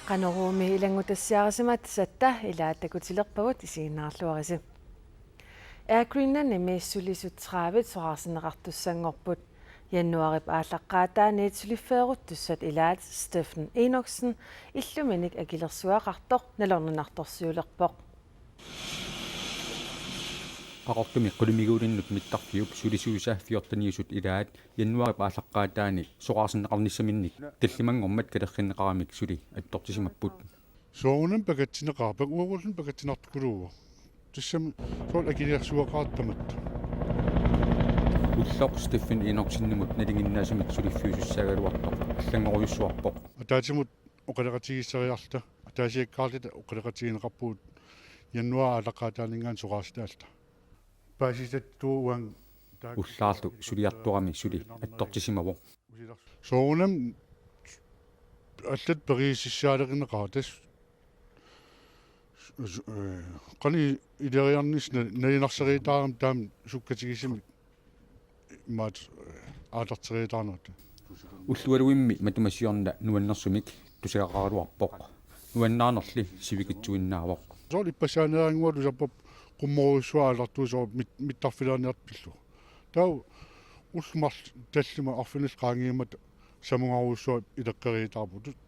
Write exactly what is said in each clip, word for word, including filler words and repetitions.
Qanoruumi ilanngutassiarisimasatta ilaat takutilerpagut, isiginnaarluarisi. Air Greenlandimi sulisut tredive soraarsinneqartussanngorput. Januaarip aallaqqaataaniit suliffeeruttussat ilaat Steffen Enoksen illuminik akilersuaqartoq nalorninartorsiulerpoq. Qaqortumi qulimiguulinnut mittarfiup sulisuisa fjorteniusut ilaat januaarip aallaqqaataani soraarsinneqarnissaminnik tallimanngormat kalerrinneqaramik suli attortisimapput. Soorunami pakatsineqarpoq, uagulluni pakatsinartukuluuvoq. Tassami soorlu akilersuaqartamatta. Ulloq Steffen Enoksenimut nalinginnaasumik suliffiusussaagaluartoq allanngorujussuarpoq. Ataatsimut oqaloqatigiissariarluta, ataasiakkaarluta oqaloqatigineqarpugut januaarip aallaqqaataaninngaanniit soraarsinnaalluta. Paasisattuuan taak- Ullaarlu suliartorami suli attortisimavoq. Soorunami allat periusissaaleqineqartut. Tassa, eh, qanoq ileriarnissaq na-, nalunarsariataarami taama sukkatigisumik imaat, eh, aallarteriataarnerat. Ullualuimmi matuma siorna nuannersumik tusagaqaraluarpoq. Nuannaanerli sivikitsuinnaavoq. Soorlu ippassaaneranngualu sappap qummorujussuaq aallartuusoq mit-, mittarfiliarniartut pillugu. Taava ullut marluk tallimat arfinillit qaangiummata samungarujussuaq ileqqeriataarput. Tu-,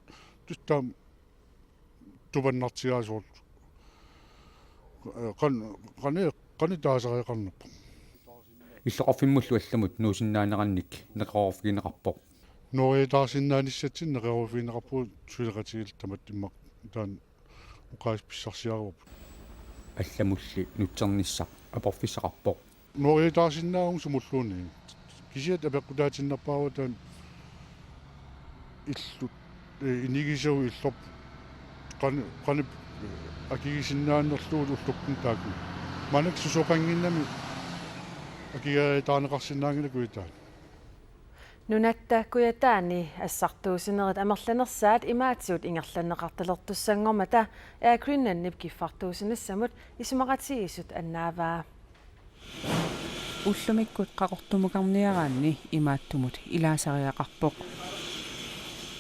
tassa taama tupannartigaa soorlu. Qan-, qani-, qanoq taasariaqarnerpoq. Illoqarfimmullu allamut nuusinnaanerannik neqeroorfigineqarpoq. Nuusiataarsinnaanissatsinnut neqeroorfigineqarpugut suleqatigiillu tamatta immaqa taanna oqaaseq pissarsiaruarput. Allamulli nutsernissaq aporfissaqarpoq. Nuusiataarsinnaavunga sumulluunniit. Kisianni apeqqutaatinnerpaavoq taanna illut, eh, inigisagut illorput. Qan-, qanoq, eh, akigisinnaanerlugu ullukkunni taakku. Maannakkut susoqannginnami akigeriataarneqarsinnaanngilaq kujataani. Nunatta kujataani assartuussinerit amerlanersaat imaatigut ingerlanneqartalertussanngormata Air Greenlandip kiffartuussinissamut isumaqatigiissut annaavaa. Ullumikkut Qaqortumukarniaraanni imaattumut ilaasariaqarpoq.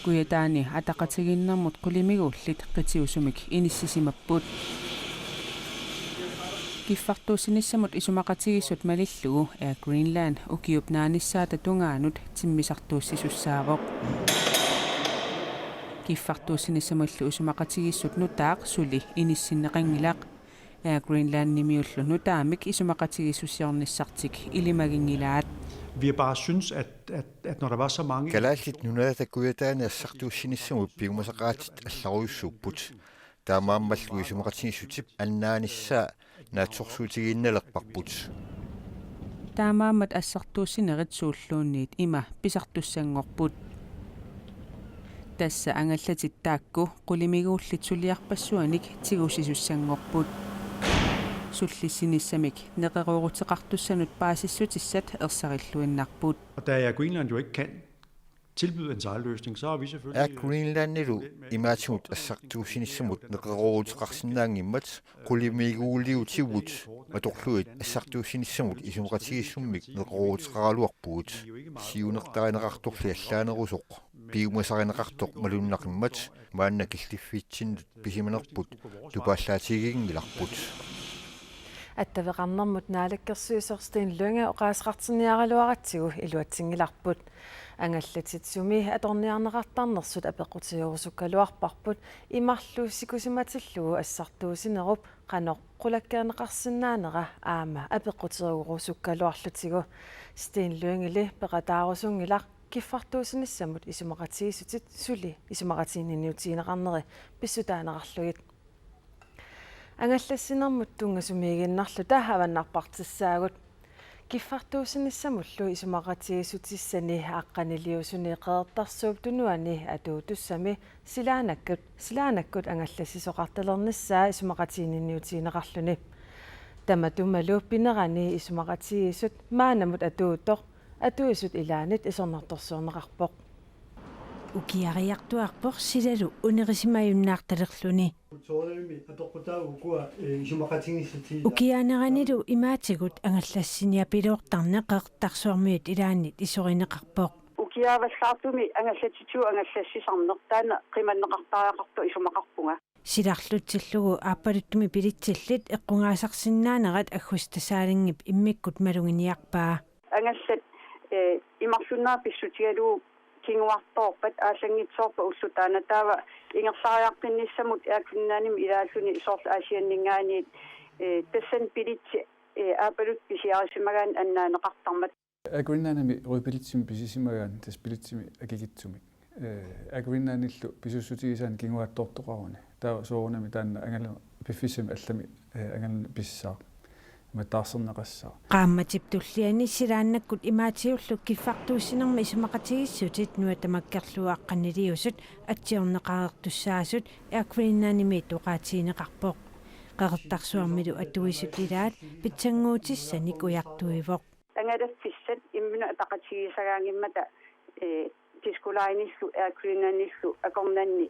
Kujataani ataqatigiinnermut qulimiguullit qitiusumik inissisimapput. Kiffartuussinissamut isumaqatigiissut malillugu Air Greenland ukiup naanissaata tungaanut timmisartuussisussaavoq. Kiffartuussinissamullu isumaqatigiissut nutaaq suli inissinneqanngilaq. Air Greenlandimiullu nutaamik isumaqatigiissusiornissartik ilimaginngilaat. Vi har bare synes, at, at, at når der var så mange Kalaallit Nunaata Kujataani assartuussinissamut piumasaqaatit allarujussuupput. Taamaammallu isumaqatigiissutip annaanissaa naatsorsuutigiinnalerparput. Taamaammat assartuussinerit suulluunniit ima pisartussanngorput. Tassa angallatit taakku qulimiguullit suliarpassuanik tigusisussanngorput. Sullissinissamik neqerooruteqartussanut paasissutissat ersarilluinnarput. Og da Air Greenland jo ikke kan tilbyde en sejlløsning, så har vi selvfølgelig, Air Greenlandilu imaatimut assartuussinissamut neqerooruteqarsinnaanngimmat qulimiguuliutigut atorlugit assartuussinissamut isumaqatigiissummik neqerooruteqaraluarpugut. Siunertarineqartorli allaanerusoq piumasarineqartoq malunnaqimmat maanna killiffitsinnut pisimanerput tupaallaatiginngilarput. Attaveqarnermut naalakkersuisoq Steen Lynge oqaaseqartinniaraluaratsigu iluatsinngilarput. Angallatit sumi atorniarneqartarnersut apeqqutigerusukkaluarparput, imarlu sikusimatillugu assartuussinerup qanoq qulakkeerneqarsinnaanera aamma apeqquterugorusukkaluarlutigu. Steen Lyngeli peqataarusunngilaq kiffartuussinissamut isumaqatigiissutit suli isumaqatigiinniutigineqarneri pissutaaneqarlugit. Angallassinermut tunngasumiiginnarluta avannarpartissaagut. Kiffartuussinissamullu isumaqatigiissutissani aqqaniliusuni Qeqertarsuup Tunuani atuutussami silaannakkut, silaannakkut angallassisoqartalernissaa isumaqatigiinniutigineqarluni. Tamatumalu pinerani isumaqatigiissut maannamut atuuttoq atuisut ilaannit isornartorsiorneqarpoq. Ukiariartuarpoq silalu unerisimajunnaartalerluni. Soorunami apeqqutaavoq ukua, eh, isumaqatigiissutit. Ukiaaneranilu imaatigut angallassiniapiloortarneq Qeqertarsuarmiut ilaannit isorineqarpoq. Jaavallaartumik angallatitut angallassisarneq taanna qimanneqartariaqartoq isumaqarpunga. Silarlutsillugu aappaluttumi bilitsillit eqqugaasarsinnaanerat Agusta Salingip immikkut maluginiarpaa. Angallat, eh, imarlunneq pissutigalugu kinguartoorpat aallanngitsoorpat ulloq taanna taava ingerlariaqqinnissamut Air Greenlandimi ilaalluni soorlu Aasianninngaanniit, eh, tassani bilitsi, eh, aappaluttut pisiarisimagaanni annaaneqartarmat. Air Greenlandimi Rødbilitsimik pisisimagaanni tassa bilitsimik akikitsumik. Eh, Air Greenlandillu pisuussutigisaanni kinguaattoortoqaruni. Taava soorunami taanna angalu piffissami allami, eh, angalani pissaaq. Ima taarserneqassaaq. Qaammatip tulliani silaannakkut imaatiullu kiffartuussinermi isumaqatigiissutit nunatta makkerlugu aqqaniliusut atsiorneqareertussaasut Air Greenlandimiit oqaatigineqarpoq. Qeqertarsuarmilu atuisut ilaat pitsannguutissanik ujartuivoq. Angalaffissat imminut ataqatigiissagaanngimmata, eh, Disko Linellu Air Greenlandillu akornanni,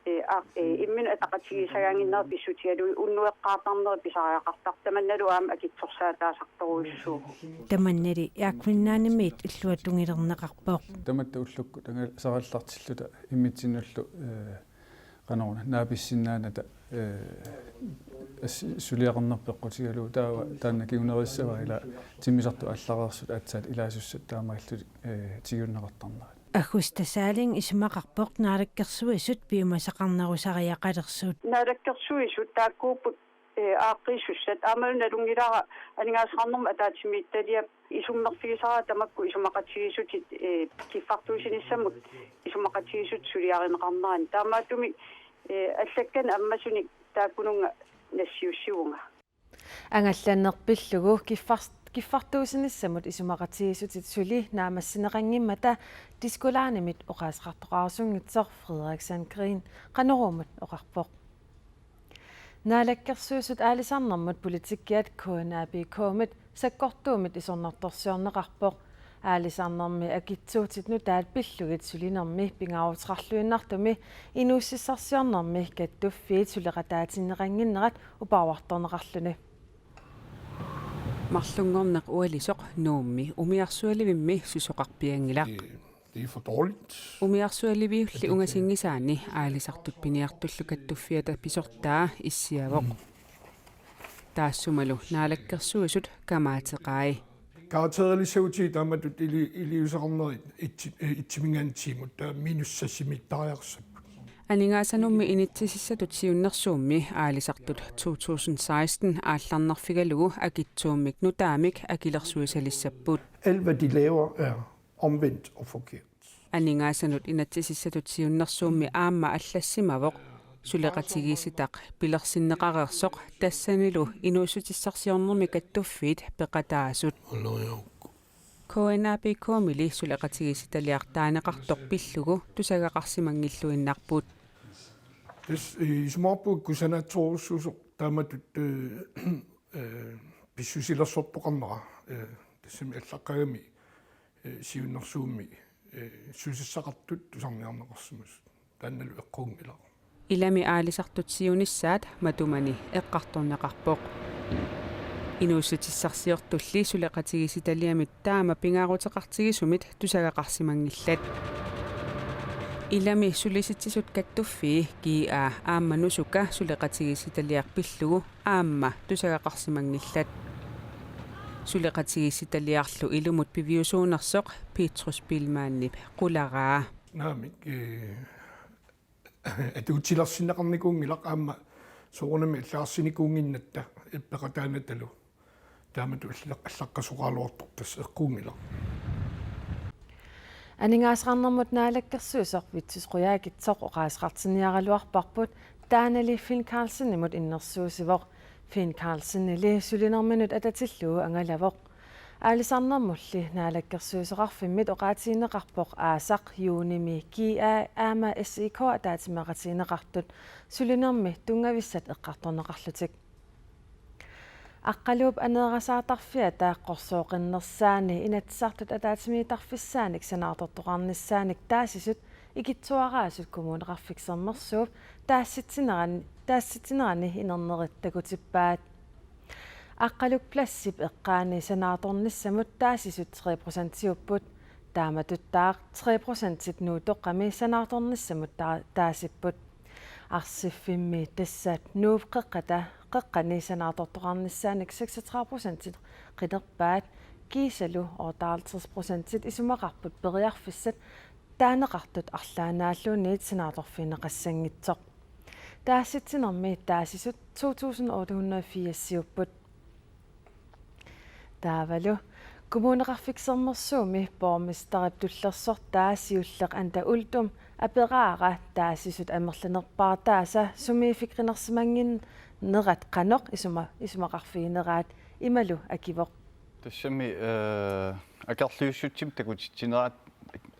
eh, a-, eh, imminut ataqatigiissagaannginnerat pissutigalugu unnueqqaartarnerit pisariaqartartut tamannalu aamma akitsorsaataasartorujussuuvoq. Tamannali Air Greenlandimiit illuatungilerneqarpoq. Tamatta ullukkut angal-, sarallartilluta immitsinnullu, eh, qanoruna naapissinnaanata, eh, as-, suliaqarnerput peqqutigalugu taava taanna kingunerissavaa ila timmisartut allareersut aatsaat ilaasussat taamaalillutik, eh, tigujunneqartarnerat. Agusta Salling isumaqarpoq Naalakkersuisut piumasaqarnerusariaqalersut. Naalakkersuisut taakkuupput, eh, aaqqiissussat aammalu nalunngilara aningaasaqarnermut ataatsimiititaliap isummerfigisara tamakku isumaqatigiissutit, eh, kiffartuussinissamut isumaqatigiissut suliarineqarnerani. Taamaattumik, eh, allakkanik ammasunik taakkununnga nassiussivunga. Angallanneq pillugu kiffar-, kiffartuussinissamut isumaqatigiissutit suli naammassineqanngimmata Disko Linimit oqaaseqartoqarusunngitsoq Frederik Sandgreen Qanoruumut oqarpoq. Naalakkersuisut aalisarnermut politikkiat K N A P K-mit sakkortuumik isornartorsiorneqarpoq. Aalisarnermi akitsuutit nutaat pillugit sulinermi pingaaruteqarluinnartumi inuussutissarsiornermi kattuffiit suleqataatinneqannginnerat uparuartorneqarluni. Marlunngorneq ualisoq Nuummi umiarsualivimmi susoqarpianngilaq. Det, det er for dårligt. Umiarsualiviulli ungasinngisaanni aalisartut piniartullu kattuffiata pisortaa issiavoq. Taassumalu Naalakkersuisut kamaateqai. Karakterilissagutsigit taamatut ili-, iliuuseqarnerit itsi-, eh, itsiminngaanniit tiimut, taava minus seksimiittariaqassapput. Aningaasanummi inatsisissatut siunnersuummi aalisartut to tusind seksten aallarnerfigalugu akitsuummik nutaamik akilersuisalissapput. Alt, hvad de laver, er omvendt og forkert. Aningaasanut inatsisissatut siunnersuummi aamma allassimavoq suleqatigiissitaq pilersinneqareersoq tassanilu inuussutissarsiornermi kattuffiit peqataasut. K N A P K-mili suleqatigiissitaliaq taaneqartoq pillugu tusagaqarsimanngilluinnarput. Tassa, eh, isumaqarpunga kusanartorujussuusoq taamatut, eh, eh, pissusilersortoqarnera, eh, tassami allaqqagami, eh, siunnersuummi, eh, susassaqartut tusarniarneqarsimasut. Taannalu eqquunngilaq. Ilami aalisartut siunissaat matumani eqqartorneqarpoq. Inuussutissarsiortulli suleqatigiissitaliamit taama pingaaruteqartigisumit tusagaqarsimanngillat. Ilami Sulisitsisut Kattuffii, G A aamma Nusuka suleqatigiissitaliaq pillugu aamma tusagaqarsimanngillat. Suleqatigiissitaliarlu ilumut piviusuunersoq Petrus Biilmannip qularaa. Naamik, eh, atuutilersinneqarnikuunngilaq aamma soorunami allagarsinikuunnginnatta peqataanatalu. Taamatut alla-, allaqqasoqaraluartoq tassa eqquunngilaq. Aningaasaqarnermut naalakkersuisoq Vittus Qujaukitsoq oqaaseqartinniaraluarparput taannali Finn Karlsenimut innersuussivoq. Finn Karlsenili sulinerminut atatillugu angalavoq. Aalisarnermulli naalakkersuisoqarfimmit oqaatigineqarpoq aasaq juunimi G A aamma S I K ataatsimeeqatigineqartut sulinermi tunngavissat eqqartorneqarlutik. Aqqaluup aneerasaartarfiata qorsooqinnersaani Inatsisartut ataatsimiittarfissaanik sanaartortoqarnissaanik taasisut ikittuaraasut Kommuneqarfik Sermersuup taasitsineran-, taasitsinerani inernerit takutippaat. Aqqaluk Pladsip eqqaani sanaartornissamut taasisut tre procentiupput. Taamatuttaaq tre procentit Nuutoqqami sanaartornissamut taa-, taasipput. Arsiffimmi tassa Nuup qeqqata qeqqani sanaartortoqarnissaanik seksogtredive procentit qinerpaat, kiisalu otteoghalvtreds procentit isumaqarput periarfissat taaneqartut arlaannaalluunniit sanaartorfigineqassanngitsoq. Taasitsinermi taasisut to tusind otte hundrede og firs-iupput. Taavalu Kommuneqarfik Sermersuumi borgmesterip tullersortaa siulleq Anda Uldum aperaara taasisut amerlanerpaartaasa sumiiffeqarnersimannginnerat qanoq isuma-, isumaqarfigineraat, imalu akivoq: Tassami, eh, akerliussutsimik takutitsineraat,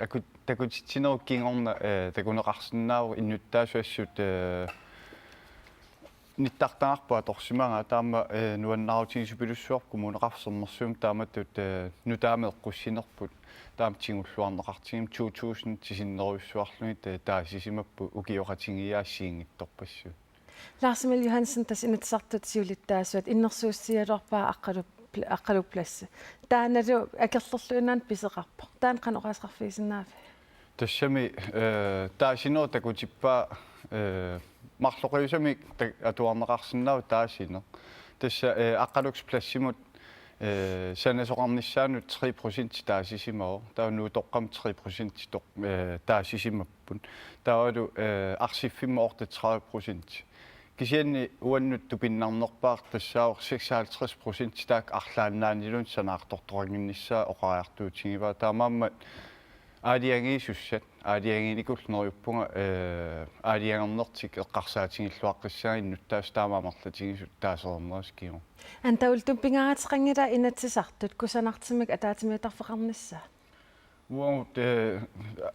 aku-, takutitsinerup kingorna, eh, takuneqarsinnaavoq innuttaasut assut, eh, nittartagarput atorsimagaat, taama, eh, nuannaarutigisorujussuarput Kommuneqarfik Sermersuumi taamatut, eh, nutaamik eqqussinerput. Taama tigulluarneqartigimmata to tusind sinnerujussuarlugit, eh, taasisimapput ukioqatigiiaat assigiinngitsorpassuit. Lars Emil Johansen, tassa Inatsisartut siulittaasuat innersuussigaluarpaa Aqqalu-, Aqqaluup Pladsi. Taannalu akerlerluinnarni pisoqarpoq. Taanna qanoq oqaaseqarfigisinnaaviuk? Tassami, eh, taasinerup takutippaa, eh, marloqiusamik ta-, atuarneqarsinnaavoq taasineq. Tassa, eh, Aqqaluup Pladsimut, eh, sanasoqarnissaanut tre procent taasisimavoq. Taava Nuutoqqami tre procent toq-, eh, taasisimapput. Taavalu, eh, Arsiffimmut otteogtredive procent. Kisianni uannut tupinnarnerpaaq tassaavoq seksoghalvtreds procent taakku arlaannaaniluunniit sanaartortoqannginnissaat oqariartuutigivaa. Taamaammat aalajangiisussat, aalajangiinikullu neriuppunga, eh, aalajangernertik eqqarsaatigilluaqqissaanga innuttaasut taama amerlatigisut taasereernerisa kingorna. Anda Uldum, pingaaruteqanngilaa Inatsisartut kusanartumik ataatsimiittarfeqarnissaat? Uagut, eh,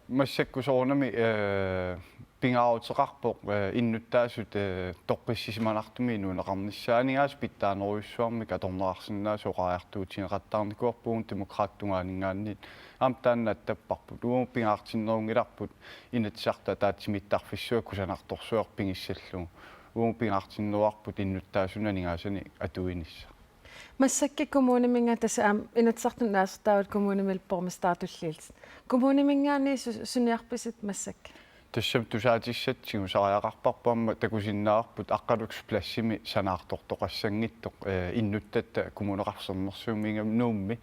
massakkut soorunami, eh, pingaaruteqarpoq, eh, innuttaasut, eh, toqqissisimanartumik inuuneqarnissaat, aningaasat pitsaanerujussuarmik atorneqarsinnaasut oqariartuutigeqattaarnikuuarput, uagut Demokraatit tungaanninngaanniit aamma taanna attapparput. Uagut pingaartinnerunngilarput Inatsisartut ataatsimiittarfissuat kusanartorsuaq pigissallugu. Uagut pingaartinneruarput innuttaasunut aningaasanik atuinissaq. Massakkut kommuniminngaanniit, tassa aamma Inatsisartuni naasortaavit kommunimi borgmesteri tulliullutit. Kommuniminngaanniit su-, suniarpisigit massakkut? Tassami tusaatissatut tigusariaqarparput, aamma takusinnaavarput Aqqaluup Pladsimi sanaartortoqassanngitsoq, eh, innuttatta Kommuneqarfik Sermersuumi, ingammik Nuummi, eh,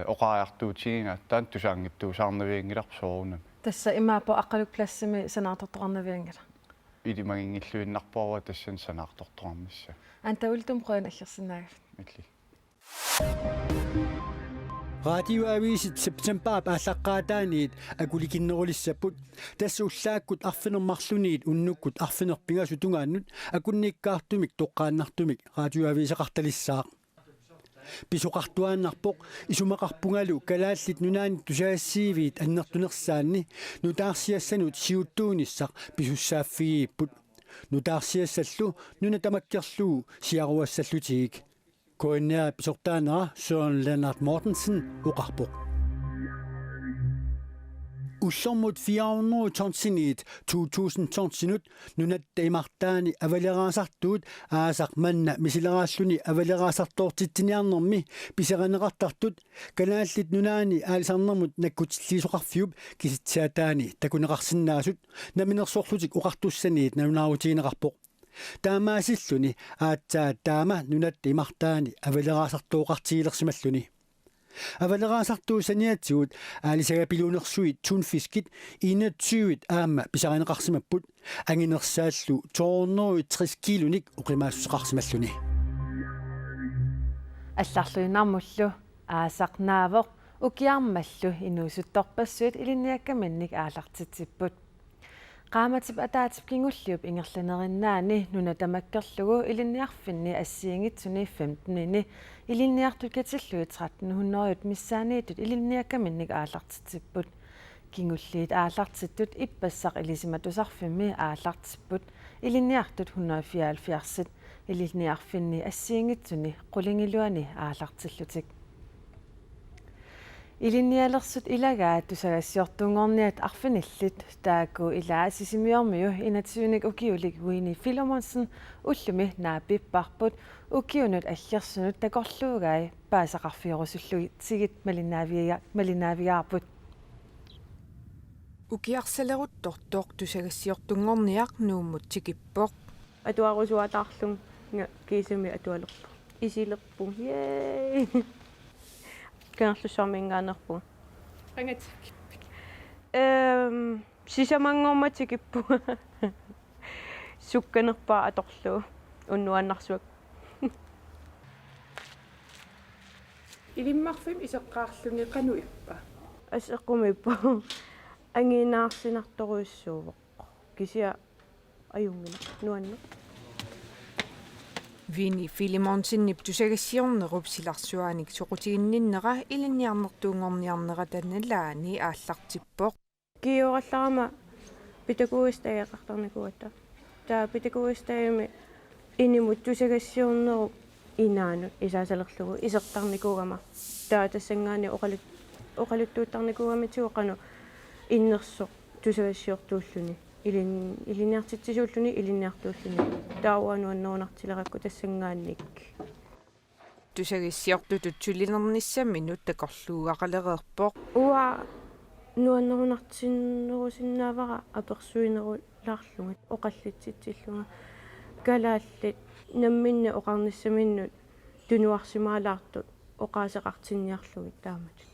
oqariartuutigigaat, taanna tusaanngitsuusaarnavianngilarput soorunami. Tassa imaappoq Aqqaluup Pladsimi sanaartortoqarnavianngilaq? Ilimaginngilluinnarpara tassani sanaartortoqarnissaa. Anda Uldum, qujanaq aggersinnaagavit. Illillu. Radioavisit septembarip aallaqqaataaniit akulikinnerulissapput. Tassa ullaakkut arfineq-marluniit unnukkut arfineq-pingasut tungaannut akunnikkaartumik toqqaannartumik radioaviseqartalissaaq. Pisoqartuaannarpoq isumaqarpungalu Kalaallit Nunaanni tusagassiiviit annertunersaanni nutaarsiassanut siuttuunissaq pisussaaffigigipput. Nutaarsiassallu nuna tamakkerlugu siaruassallutigik. K N R pisortaanera Søren Lennert Mortensen oqarpoq. Ullormut fire hundrede tonsiniit to tusind tonsinut nunatta imartaani avaleraasartuut aasaq manna misileraalluni avaleraasartoortitsiniarnermi pisarineqartartut Kalaallit Nunaanni Aalisarnermut Nakkutilliisoqarfiup kisitsisaataani takuneqarsinnaasut Namminersorlutik Oqartussaniit nalunaarutigineqarpoq. Taamaasilluni aatsaat taama nunatta imartaani avaleraasartooqartigilersimalluni. Avaleraasartuut saniatigut aalisagapiluunersuit tunfiskit enogtyve aamma pisarineqarsimapput, anginersaallu to hundrede tres kiilunik oqimaassuseqarsimalluni. Allarluinnarmullu aasaq naavoq, ukiarmallu inuusuttorpassuit ilinniakkaminnik aallartitsipput. Qaammatip ataatsip kingulliup ingerlanerinnaani nuna tamakkerlugu ilinniarfinni assigiinngitsuni femtenini ilinniartut katillugit tretten hundrede missaanniittut ilinniakkaminnik aallartitsipput. Kingulliit aallartittut ippassaq Ilisimatusarfimmi aallartipput ilinniartut hundrede fireoghalvfjerds ilinniarfinni assigiinngitsuni qulingiluani aallartillutik. Ilinnialersut ilagaat tusagassiortunngorniat arfinillit, taakku ilaa Sisimiormiu enogtyvenik ukiulik Winnie Filemonsen ullumi naapipparput. Ukiunut aggersunut takorluugai paasisaqarfiorusullutigit malinnaaviga-, malinnaavigaarput. Ukiarsaleruttortoq tusagassiortunngorniaq Nuummut tikippoq. Atuarusuataarlunga kiisami atualerpunga. Isilerpunga. Yay! Kangerlussuarmiinngaanneerpunga. Qangatik. Ehm, sisamanngormat tikippunga. Sukkanerpaaq atorlugu. Unnuaannarsuaq. Ilimmarfimmi iseqqaarluni qanoq ippa? Assut eqqumiippoq. Angiinaarsinartorujussuuvoq. Kisianni ajunngilaq, nuanneq. Winnie Filemonsenip tusagassiornerup silarsuaanik soqutiginninnera ilinniarnertuunngorniarnerata nalaani aallartippoq. Kingornallarama pædagogisk dageqartarnikuugatta. Taava pædagogisk dagemi inimut tusagassiornerup inaanut isaasalerlugu isertarnikuugama. Taava tassanngaanniit oqalut-, oqaluttuuttarnikuugamitigut qanoq innersoq tusagassiortuulluni. Ilin-, ilinniartitsisuulluni, ilinniartuulluni. Taava nuannerunartilerakku tassanngaanniit. Tusagassiortutut sulilernissaminut takorluugaqalereerpoq. Uanga nuannerunartinnerusinnaavara apersuinerulaarlunga, oqallitsitsillunga. Kalaallit namminneq oqarnissaminnut tunuarsimaalaartut oqaaseqartinniarlugit taamatut.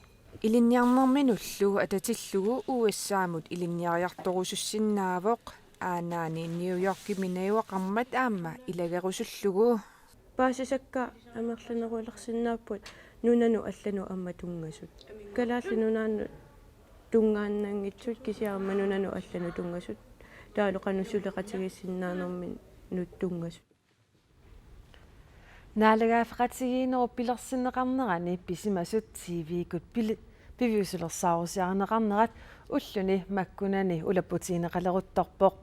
Ilinniarnerminullu atatillugu U S A-mut ilinniariartorusussinnaavoq, aanaani New Yorkimi najugaqarmat aamma ilagerusullugu. Paasisakka amerlanerulersinnaapput nunanut allanut aamma tunngasut. Kalaallit Nunaannut tunngaannanngitsut kisianni aamma nunanut allanut tunngasut. Taavalu qanoq suleqatigiissinnaanerminut tunngasut. Naalagaaffeqatigiinnerup pilersinneqarnerani pisimasut T V-kkut pili-, piviusulersaarusiarineqarnerat ulluni makkunani ulapputigineqaleruttorpoq.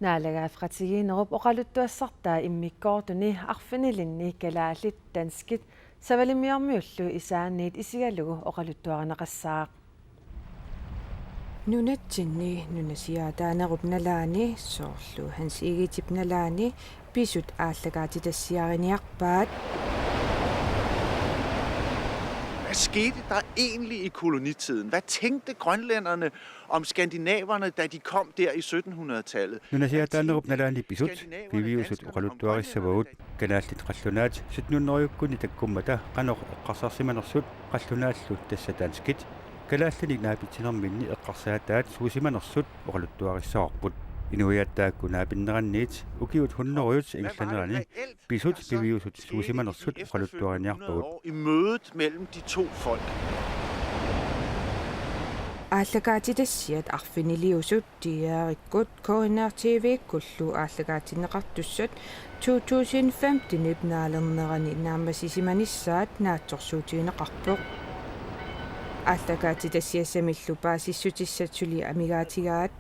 Naalagaaffeqatigiinnerup oqaluttuassartaa immikkoortuni arfinilinni kalaallit, danskit Savalimmiormiullu isaanniit isigalugu oqaluttuarineqassaaq. Nunatsinni nunasiaataanerup nalaani soorlu Hans Egedep nalaani pisut aallakaatitassiariniarpaat. Hvad skete der egentlig i kolonitiden? Hvad tænkte grønlænderne om skandinaverne, da de kom der i sytten hundrede-tallet? Nunasiaataanerup nalaani pisut piviusut oqaluttuarissavagut. Kalaallit qallunaat sytten hundrede-kkunni takkummata qanoq eqqarsarsimanersut, qallunaallu tassa danskit. Kalaallinik naapitsinerminni eqqarsaataat suusimanersut oqaluttuarissavarput. Inuiaat taakku naapinneranniit ukiut hundredet ingerlanerani pisut piviusut suusimanersut oqaluttuariniarpagut. I mødet mellem de to folk. Aallakaatitassiat arfiniliusut D R-ikkut K N R T V-kkullu aallakaatinneqartussat to tusind femten-ip naalernerani naammassisimanissaat naatsorsuutigineqarpoq. Aallakaatitassiassamillu paasissutissat suli amigaatigaat,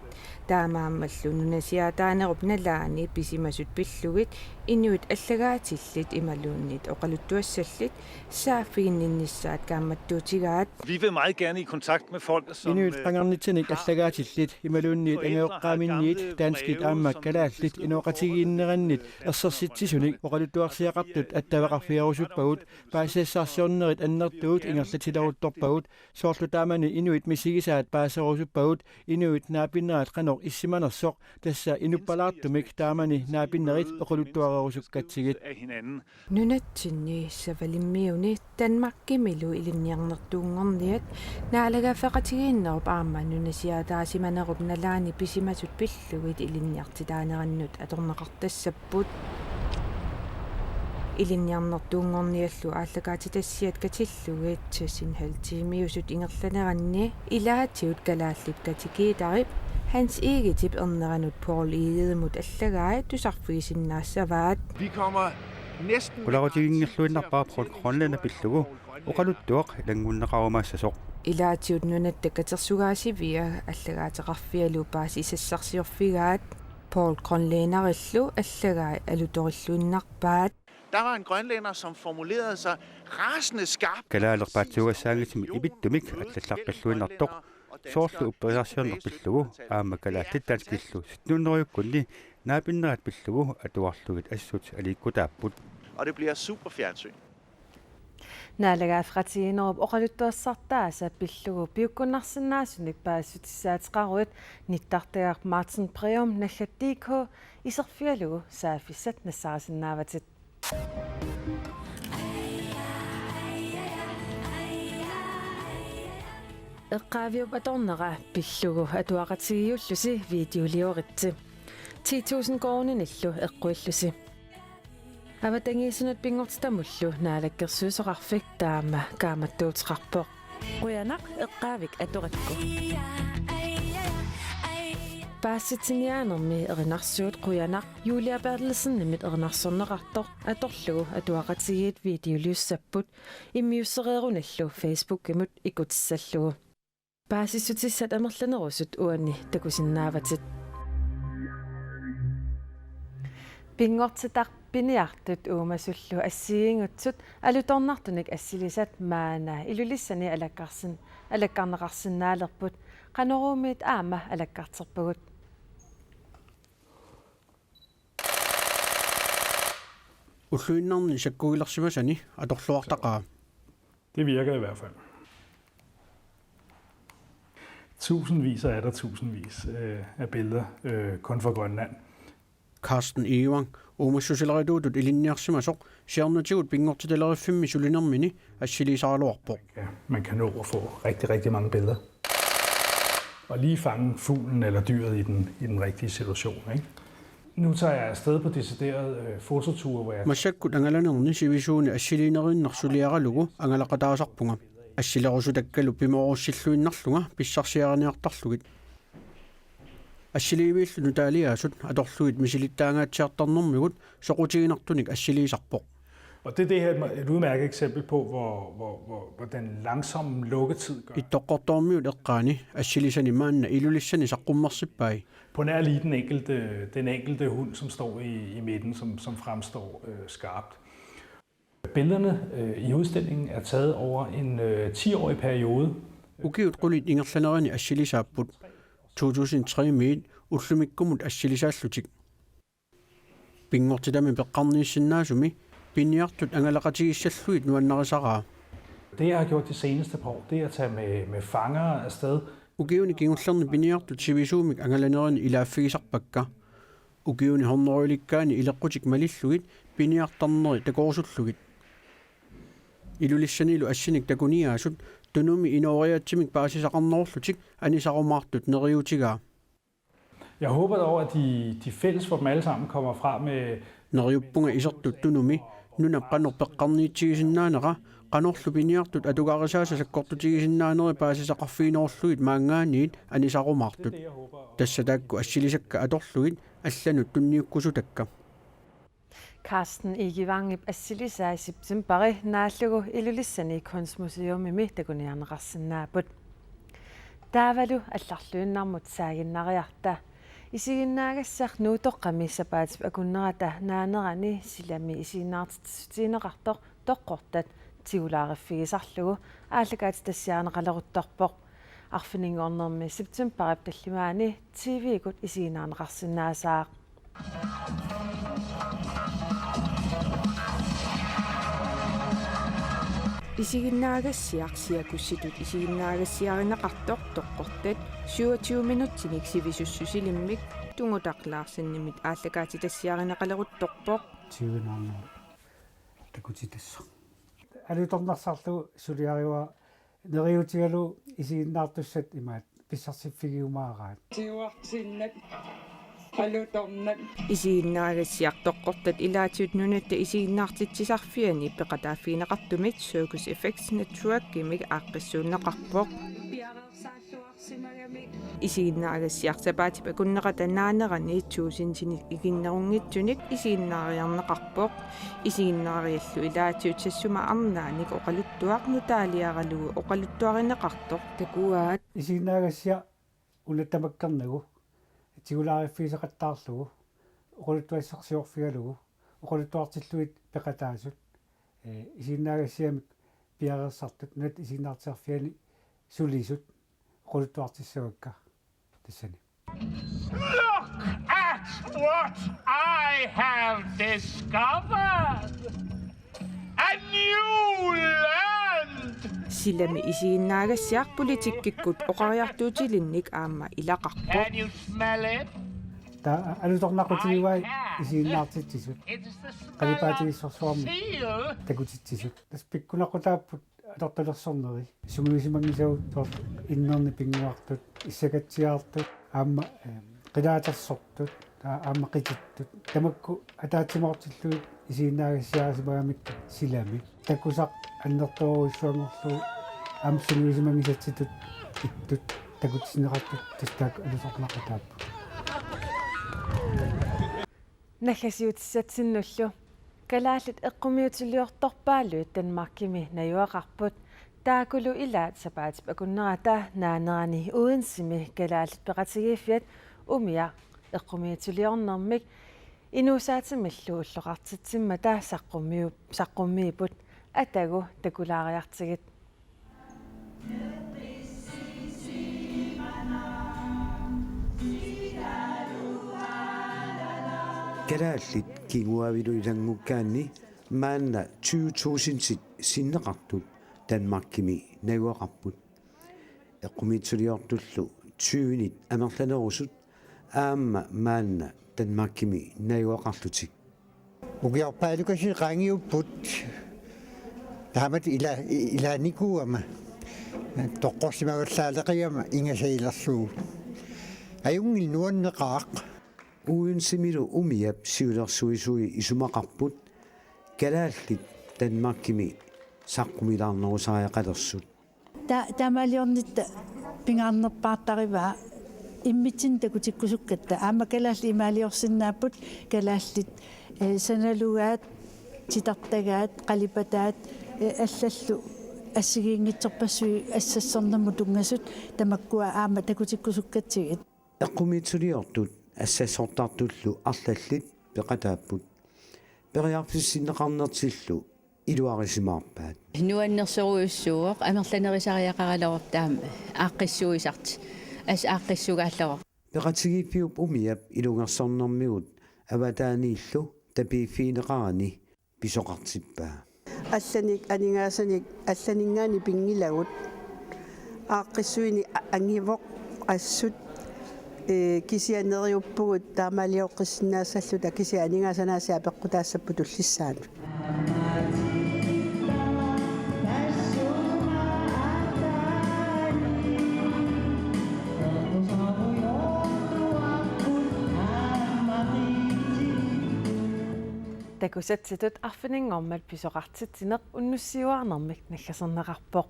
taamaammallu nunasiaataanerup nalaani pisimasut pillugit inuit allagaatillit imaluunniit oqaluttuassallit saaffiginninnissaat kaammattuutigaat. Vi vil meget gerne i kontakt med folk, som, Inuit øh, qangarnitsanik allagaatillit imaluunniit angajoqqaaminniit danskit aamma kalaallit inooqatigiinnerannit ersersitsisunik oqaluttuarsiaqartut attaveqarfigerusuppagut, paasisassarsiornerit annertuut ingerlatileruttorpagut, soorlu taamani inuit misigisaat paaserusuppagut, inuit naapinnerat qanoq issimanersoq, tassa inuppalaartumik taamani naapinnerit oqaluttuarerusukkatsigit. Nunatsinni Savalimmiuni Danmarkimilu ilinniarnertuunngorniat naalagaaffeqatigiinnerup aamma nunasiaataasimanerup nalaani pisimasut pillugit ilinniartitaanerannut atorneqartassapput. Ilinniarnertuunngorniallu aallakaatitassiat katillugit seksten-halv-tiimiusut ingerlaneranni ilaatigut kalaallit Kati Kiidarip Hans Egedep erneranut Poul Egedemut allagai tusarfigisinnaassavaat. Vi kommer næsten Qularutiginngilluinnarpara Poul Grønlænder pillugu oqaluttuaq ilanngunneqarumaassasoq. Ilaatigut Nunatta Katersugaasivia allagaateqarfialu paasisassarsiorfigaat, Poul Grønlænderillu allagai alutorilluinnarpaat. Der var en grønlænder, som formulerede sig Rasende skarp. Kalaallit paatsuugassaanngitsumik ivittumik allallaqqilluinnartoq, soorlu upperisarsiorneq pillugu aamma kalaallit danskillu sytten hundredeukkunni naapinnerat pillugu atuarlugit assut aliikkutaapput. Og det bliver super fjernsyn. Naalagaaffeqatigiinnerup oqaluttuassartaasa pillugu piukkunnarsinnaasunik paasissutissaateqaruit nittartagaq Martin Breum nallat D K iserfigalugu saaffissat nassaarisinnaavatit. Eqqaaviup atornera pillugu atuaqatigiiullusi videolioritsi. Ti tusind koruuninillu eqquillusi. Avatangiisinut pinngortitamullu Naalakkersuisoqarfik taama kaammattuuteqarpoq. Qujanaq eqqaavik atorakku. Paasitsiniaanermi erinarsuut qujanaq Julia Berthelsenimit erinarsorneqartoq atorlugu atuaqatigiit videoliussapput immiussereerunillu Facebookimut ikutissallugu. Paasissutissat amerlanerusut uani takusinnaavatit. Pinngortitaq piniartut uumasullu assigiinngitsut alutornartunik assilisat maanna Ilulissani alakkarsin-, alakkarneqarsinnaalerput, Qanoruumiit aamma alakkarterpagut. Ulluinnarni sakkugilersimasani atorluartaqaa. Det virker i hvert fald. Tusindvis og atter tusindvis øh, af billeder, øh, kun fra Grønland. Carsten Ewang, uumassusilerituutut ilinniarsimasoq, siornatigut pinngortitalereerfimmi sulinermini assiliisaraluarpoq. Ja, man kan nå at få rigtig, rigtig mange billeder. Og lige fange fuglen eller dyret i den, i den rigtige situation, ikke? Nu tager jeg afsted på deciderede øh, fototure, hvor jeg... Massakkut angalanerni sivisuuni assiliinerinnaq suliaralugu angalaqataasarpunga. Assilerusutakkalu pimoorussilluinnarlunga pissarsiariniartarlugit. Assiliiviillu nutaaliaasut atorlugit misilittaangaatsiartarnermigut soqutiginartunik assiliisarpoq. Og det er det her et, et udmærket eksempel på, hvor, hvor, hvor, hvor den langsomme lukketid gør. Ittoqqortoormiut eqqaani assilisani maanna Ilulissani saqqummersippai. På nær lige den enkelte, den enkelte hund, som står i, i midten, som, som fremstår øh, skarpt. Billederne øh, i udstillingen er taget over en øh, ti-årig periode. Ukiut qulit ingerlanerini assilisaapput. To tusind tre-miit ullumikkumut assilisaallutik. Pinngortitami peqqarniissinnaasumi piniartut angalaqatigissallugit nuannarisaraa. Det, jeg har gjort de seneste par år, det er at tage med, med fangere afsted. Ukiuni kingullerni piniartut sivisuumik angalanerini ilaaffigisarpakka. Ukiuni hunnorujulikkaani ileqqutik malillugit piniartarneri takorusullugit. Ilulissanilu assinik takuniaasut Tunumi inooriaatsimik paasisaqarnerullutik anisarumaartut neriuutigaa. Jeg håber dog, at de, de fælles for dem alle sammen kommer frem med... Neriuppunga isertut Tunumi nunap qanoq peqqarniitsigisinnaanera, qanorlu piniartut atugarisaasa sakkortutigisinnaanerit paasisaqarfiginerullugit maanngaanniit anisarumaartut. Tassa taakku assilisakka atorlugit allanut tunniukkusutakka. Carsten Egevangip assilisaa septembari naallugu Ilulissani Kunstmuseumimi takuniarneqarsinnaapput. Taavalu allarluinnarmut saaginnariarta. Isiginnaagassiaq Nuutoqqami sapaatip akunnerata naanerani silami isiginnaartitsissutigineqartoq Toqqortat tigulaariffigisarlugu aallakaatitassiarineqaleruttorpoq. Arfininngornermi septembarip tallimaani T V-kkut isiginnaarneqarsinnaasaaq. Isiginnaagassiaq siakussitut isiginnaagassiarineqartoq Toqqortat syvogtyve minutsinik sivisussusilimmik Tungutaq Larsenimit aallakaatitassiarineqaleruttorpoq. Tyve nul nul. Takutitassaq. Alutornarsarlugu suliarivara neriuutigalugu isiginnaartussat imaat pissarsiffigiumaaraat. Siuartinnat alutornat. Isiginnaagassiaq Toqqortat ilaatigut nunatta isiginnaartitsisarfiani peqataaffigineqartumik Circus F X Networkimik aaqqissuunneqarpoq. Isiginnaagassiaq sapaatip akunnerata naanerani tuusintinik iginnerunngitsunik isiginnaariarneqarpoq. Isiginnaariallu ilaatigut sassuma arnaanik oqaluttuaq nutaaliaralugu oqaluttuarineqartoq takuaat. Isiginnaagassiaq una tamakkernagu tigulaariffigisaqattaarlugu oqaluttuassarsiorfigalugu oqaluttuartillugit peqataasut Ee, isiginnaagassiamik piareersartut Nunatta Isiginnaartitsisarfiani sulisut oqaluttuartissavakka tassani. Look at what I have discovered! A new land! Silami isiginnaagassiaq politikkikkut oqariartuutilinnik aamma ilaqarpoq. Can you smell it? Taava alutornaqqutigivai isiginnaartitsisut. It's the smell of Qalipaatigissorsuarmik seal. Takutitsisut. Tassa pikkunaqqutaapput atortalersorneri. Sungiusimanngisagut soorlu innerni pinnguartut, issakatsiaartut, aamma, eh, qilaatersortut, aa, aamma qitittut. Tamakku ataatsimoortillugit isiginnaagassiarisimagamikku silami. Takusaq annertoorujussuanngorlugu aamma sungiusimanngisatsitut ittut takutissinneqartut tassa taakku alutornaqqutaapput. Naggasiutissatsinnullu. Kalaallit eqqumiitsuliortorpaallutik Danmarkimi najugaqarput. Taakkulu ilaat sapaatip akunnerata naanerani Odensemi Kalaallit Peqatigiiffiat umiaq eqqumiitsuliornermik inuussaatimillu ulloqartitsimmata saqqummiu-, saqqummiipput. Atagu takulaariartigit. Kalaallit kinguaavilu ilanngukkaanni maanna tyve tusindit sinneqartut Danmarkimi najugaqarput. Eqqumiitsuliortullu tyvenit amerlanerusut aamma maanna Danmarkimi najugaqarlutik. Ukiorpaalukasiit qaangiupput taamatut ila-, ilaanikuugama toqqorsimavallaaleqigama ingasagilerlugu. Ajunngilaq, nuanneqaaq. Odensemilu umiap siulersuisui isumaqarput kalaallit Danmarkimi saqqumilaarnerusariaqalersut. Ta-, taamaaliornitta pingaarnerpaartarivaa immitsinnut takutikkusukkatta. Aamma kalaallit imaaliorsinnaapput, kalaallit, eh, sanalugaat, titartagaat, qalipataat, eh, allallu assigiinngitsorpassuit assassornermut tunngasut tamakkua aamma takutikkusukkatsigit. Eqqumiitsuliortut assassortartullu arlallit peqataapput. Periarfissinneqarnertillu iluarisimaarpaat. Nuannersorujussuuvoq, amerlanerisariaqaraluartoq taama aaqqissuisartoq. Assut aaqqissugaalluarpoq. Peqatigiiffiup umiap ilungersornermigut avataaniillu tapiiffigineqarani pisoqartippaa. Allanik aningaasanik allaninngaanniit pinngilagut. Aaqqissuineq a-, angivoq assut, ee, kisianni neriuppugut taamaalioqqissinnaassalluta, kisianni aningaasat aasiit apeqqutaassapput tullissaanut. Takusatsitut arfininngormat pisoqartitsineq unnussiuaarnermik naggaserneqarpoq.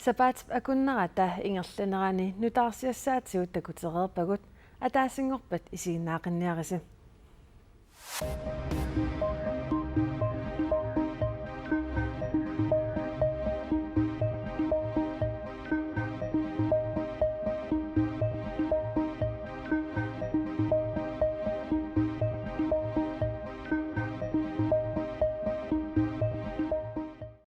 Sapaatip akunnerata ingerlanerani nutaarsiassaatigut takutereerpagut, ataasinngorpat isiginnaaqinniarisi.